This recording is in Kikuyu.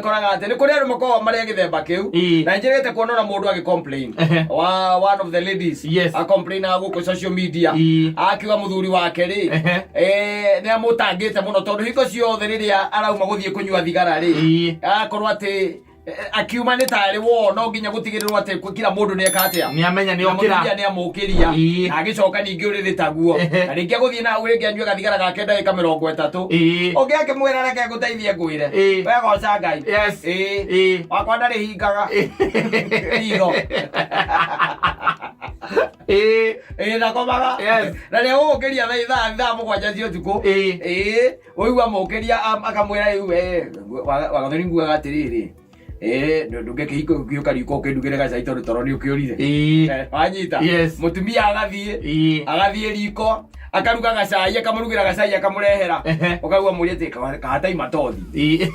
Wĩkoraga atĩ nĩ kũrĩ andũ makoragwo marĩ a gĩthemba kĩu. Na njĩrĩgĩte kuona ona mũndũ agĩ complain. Wa one of the ladies. A complain gũkũ social media. Akiuga mũthuri wake rĩ, nĩ amũtangĩte mũno tondũ hingo ciothe rĩrĩa arauma gũthiĩ kũnyua thigara rĩ, akorwo atĩ akiuma nĩ tarĩ wo no nginya gũtigĩrĩrwo atĩ kila mũndũ nĩ eka atĩa. Nĩ amenya nĩ Na okĩra. mũtumia nĩ amũkĩria. Na agĩcoka ningĩ ũrĩrĩ taguo. Na rĩngĩ agũthiĩ na hau rĩngĩ anyue gathigara gake ndagĩka 30. Ũngĩ akĩmwĩra reke ngũteithie ngwĩre. We goca Ngai. Wakwa ndarĩ hingaga ritho. Ĩĩ, ndakomaga. Na nĩ agũgũkĩria thaa 7 cia ũtukũ. Ĩĩ, ũigua amũkĩria akamwĩra rĩu wagathoni nguaga atĩrĩrĩ, ndũngĩkĩhinga ũgĩũka riko ũkĩndugĩre gacai tondũ toro nĩ ũkĩũrire. Wanyita? Yes. Mũtumia agathiĩ agathiĩ riko akaruga gacai, akamũrugĩra gacai, akamũrehera. Ũkaigua mũria atĩ kahataima tothi.